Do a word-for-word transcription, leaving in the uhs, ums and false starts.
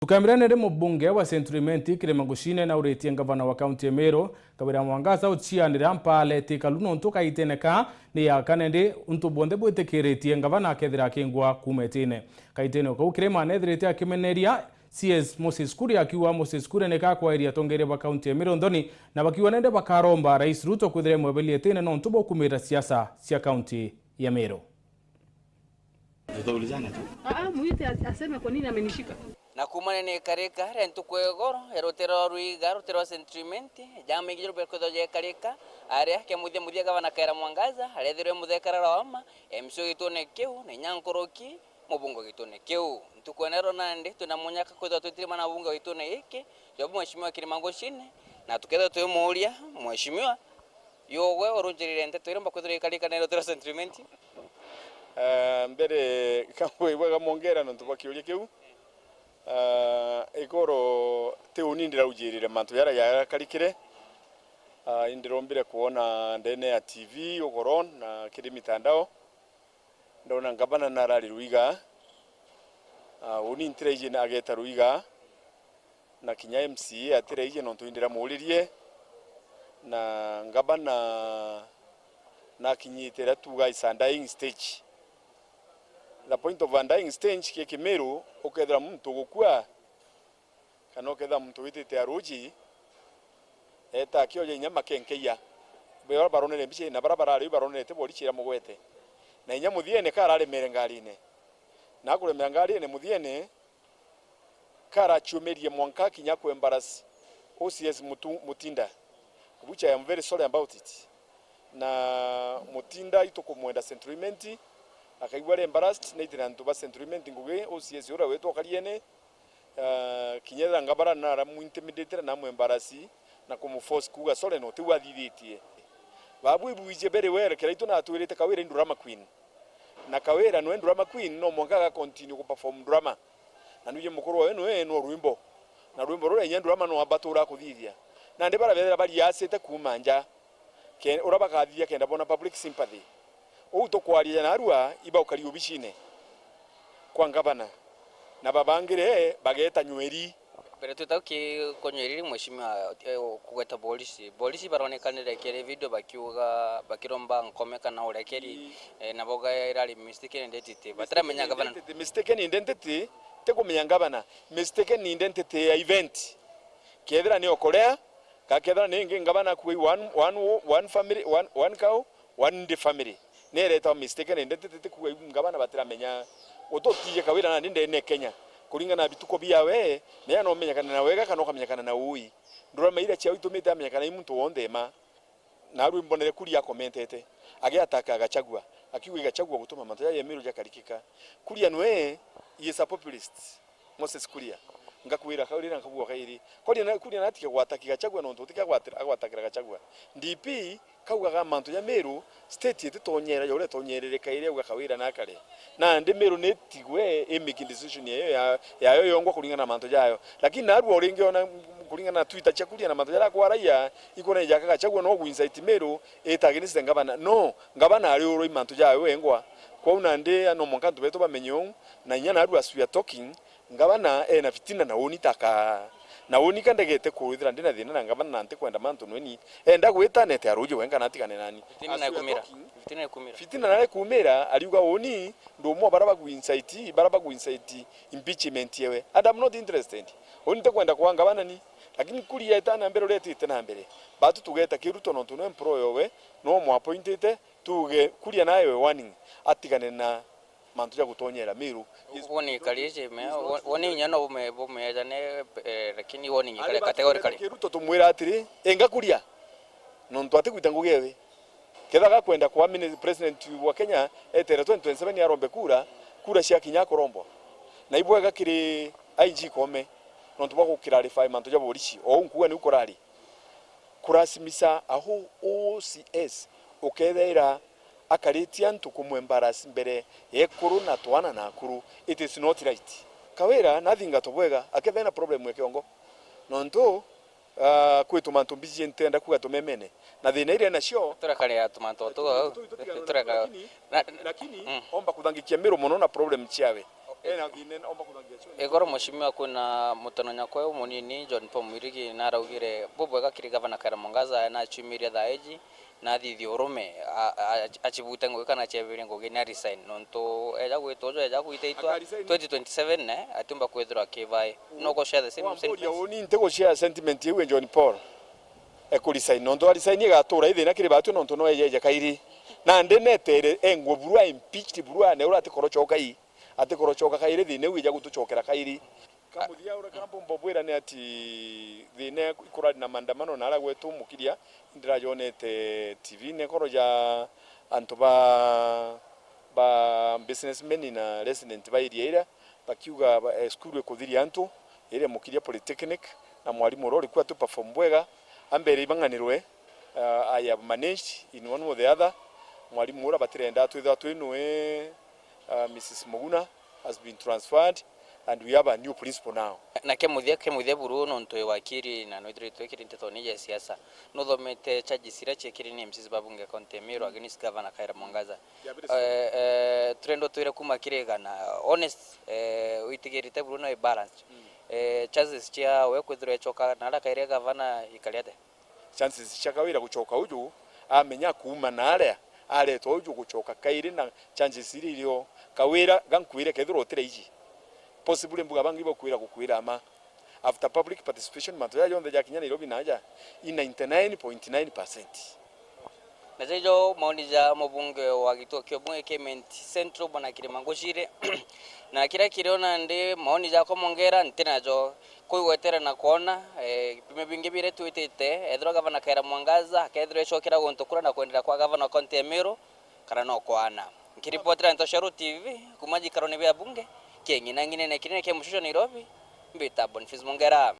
Kamira nende mubunge wa Central Imenti Kirima Ngucine nauritie ngavana wa kaunti ya Meru, Kawira Mwangaza, ucianira mpaale ti kalu nontu kaitene ka ni ya kane ndi untu bwonthe bwitikiritie ngavana akethira akingwa kuuma itine. Kaitene o kau Kirima nethirite akimeneria C S Moses Kuria, akiuga Moses Kuria ni kakwaeria atongeria ba kaunti ya Meru nthoni, na bakiuga nende bakaromba Rais Ruto kwithira emweberia itine nontu bwa kukumira siasa cia kaunti ya Meru. Tutaulizana tu. Ah, ah, muite as-, aseme kwa nini amenishika. Na kuumania na ikarika ria ntuku ya igoro ya rutiri rwa Ruiga, rutiri rwa Central Imenti, jamaingi jarubire kwithirwa jekarika, aria kia muthia muthia gavana Kawira Mwangaza arethirwe muthekera rwa wama, M C A o gitune kiu, na inya nkuruki, mubunge o gitune kiu. Ntuku ya nero nandi, twina munyaka kwithirwa twitirimana na mubunge wa gitune giki, Job Mheshimiwa Kirima Ngucine, na tukethirwa twimuuria, Mheshimiwa, yugwe urunjirire nteto iria mbakwithirwa ikarika na rutiri rwa Central Imenti? Ah, mbere, kambwigua gamwongera nontu bwa kiuria kiu. Ah, igoro ti uni ndiraujirire mantu jaria jakarikire. Ah, indirombire kwona ndene ya T V ugoro na kiri mitandao. Ndona ngavana narari Ruiga. Ah, uni ntiraiji na ageta Ruiga. Na kinya M C A atiraiji nontu indiramuuririe, na ngavana nakinyite iria tuuga is a dying stage. The point of a dying stage ki Kimiru, ukethira muntu ugukua, kana ukethira muntu witite aruji, eta akioja inya makenkeia. Baria baronere mbica na baria barari baronere ti borichi iria mugwete. Na inya muthiene ka araremere ngarine. Na akuremera ngarine muthiene, karaciumirie mwanka kinya ku embarrass O C S Mutu-, Mutinda, which I am very sorry about it. Na Mutinda itukumwenda Central Imenti, akaigua ari embarrassed, naitire antu ba Central Imenti ngugi, O C S uria witwa Kariene, ah, kinya ethira ngavana naramuintimidatire na amwembarasi na kumuforce kuuga, "Sorry, no, tiu athithitie." Babu ibwije very well, kiraitu natwirite Kawira i drama queen. Na Kawira nwe drama queen, no mwanka aga continue ku perform drama. Na nwiji mukuru wawe nwe no rwimbo. Na rwimbo ruria inya drama no abatura kuthithia. Nandi baria bethira bariasite kuuma nja, ke-, uria bakathithia kenda bona public sympathy. Uu tukwaria narua, ibaukari obicine kwa ngavana. Na babangire bageta nyweri. Mbere twita ki-, kunyweriri mheshimiwa, eh, kugweta polisi. Polisi baronekanire kiri video bakiuga, bakiromba nkome kana urekeri, eh, nabo ga-, irari mistaken identity. Batiramenya gavana. Mistaken identity, ti kumenya gavana. Mistaken identity ya event. Kethira ni okorea, ka kethira ni ingi gavana akua one, one, one family, one, one cow, one ndi family. Ni iretagwa mistaken identity, ti kuuga ngavana batiramenya. Ututije Kawira nandi ndene Kenya. Kuringana na bituko biawe, ni ya no umenyekane na wega kana ukamenyekana na uui. Ndurama iria ciao itumite amenyekana i muntu wonthe ma. Na rwimbo nere Kuria akomentete, agiataka Gachagua, akiuga Gachagua gutuma mantu jaja ya Meru jakarikika. Kuria nwe, he is a populist. Moses Kuria. Ngakwira kaurira nkabua kairi. Kuria na, Kuria natige gwataki Gachagua nontu utikagwatira, agwatakira Gachagua. D P kaugaga mantu ja Meru, state ititonyera ja uria itonyerere kairi auga Kawira na akare. Nandi Meru nitigwe i making decision yayo ya, yayo yongwa kuringana na mantu jayo. Lakini narua uringi ona kuringana na Twitter cia Kuria na mantu jaria akwaraia, ikwona ijaka Gachagua no gwinsaiti Meru, ita against the governor. No, governor ari uro i mantu jayo wengwa. Kwou nandi no mwanka antu betu bamenye uu, na inya narua as we are talking, ngavana ena fitina na uni taka. Na uni ka ndegete kwithira ndina thina na ngavana na ntikwenda mantu nweni. Enda gwita nete aruji wenka na atigane nani. Fitina na ikumira. Fitina na ikumira. Fitina na ikumira, ariuga uni ndumwe bara bagu incite, bara bagu incite impeachment yewe. And I'm not interested. Uni ntikwenda kwa ngavana ni. Lakini Kuria eta na mbere uretite na mbere. Batu tugeta Kiruto nontu no employer we, no mwapointite, tuge Kuria nawe warning. Atigane na mantu ja gutonyera Meru. Warning ikarije, me, warning inya no bume-, bumeejane, eh, lakini warning ikare categorically. Kiruto tumwira atiri, enga Kuria. Nontu atikwita ngugi ewe. Ketha gakwenda kwa mini-, president wa Kenya, etere twenty twenty-seven arombe kura, kura cia kinya kurombwa. Na ibwega kiri I G Koome, nontu bwa gukirarify mantu ja borici. O nkuga niu kurari. Kurasimisha a whole O C S, ukethaira akaritie antu kumwembarrass mbere ya ekuru na twana na akuru. It is not right. Kawira nathingatwa bwega, akethira ena problem ya kiongo. Nontu, ah, kwi tumantu mbiji ntenda kuga tumemene. Na thina iria nacio, turekare ya tumantu tu, tu, tu, tu, turekare. Lakini, na, lakini, mm, omba kuthangikia Meru mono na problem ciawe. Ena thina omba kuthangia cio. Igoro mheshimiwa, kwina mutononyakwe umunini John Paul Mwirigi naraugire bubwega kiri gavana Kawira Mwangaza nachumiria thaa iji na athithia urume, a-, a-, achibute ngugi kana achebirie ngugi ni a resign, nontu eja gwitwa uju eja gwita itwa Aka resign? twenty twenty-seven ne atiumba kwithirwa akibai. Mm. No gushare the same sentiments? Uni nti gushare sentiment iu e John Paul e ku resign, nontu a resign igatura i thina kiri batwi, nontu no ejeje kairi. Nandi netere engwe buru a impeached buru a ne ura atikorochoka i, atikorochoka kairi, thina iu ija gutuchokera kairi. Kamuthia uria kara mpumba bwira ni ati thina ikurari na maandamano na aria gwetu mukiria, indirajonete T V ne koro ja antu ba, ba businessmen na resident ba area iria bakiuga ba, eh, cukuru ikuthiria antu, iria mukiria polytechnic, na mwarimu uria uri kuo atu perform bwega, ambere ibang'anirwe, uh, I have managed in one way or the other, mwarimu uria batirenda twithirwa twi nwe, uh, Missus Muguna has been transferred and we have a new principal now. Na ke muthia, ke muthia buru nontu wi wakiri na nwithiritwe kiri ntetoni ya siasa. Nuthomete charges iria ciekiri ni M Cs ba bunge county ya Meru against Governor Kawira Mwangaza. Yeah, very strong. Eh, eh, turenda utwire kuma kiri igana. Honest, eh, witigirite buru no balance. Mm. Eh, chances cia we kwithirwa echoka na ara kaire gavana ikari atia? Chances cia Kawira guchoka uju, amenya kuuma na aria aretwa uju guchoka kairi na chances iria irio. Kawira gankwire kethirwa utiraiji. Possibly mbuga bangi bakwira gukwira ama. After public participation, mantu jaja jonthe jakinya Nairobi na aja, i ninety-nine point nine percent. Na jajo maoni ja mubunge wa gituo kia ubunge kia Imenti Central, Bwana Kirima Nguchiri. Na kiria kirio nandi maoni jakwa mongera nti najo. Kwigwetere na kwona, eh, bimwe bingi biria twitite, ethirwa gavana Kawira Mwangaza akethirwa ecokera guntu kuria na kwenderea kwa gavana wa kaunti ya Meru, kana no kwana. Nkiripotera Ntoshero T V kuma njikarone bia bunge kia Ng'ina Ng'inene kinene kia Mushusho Nairobi, mbita Boniface Mongera.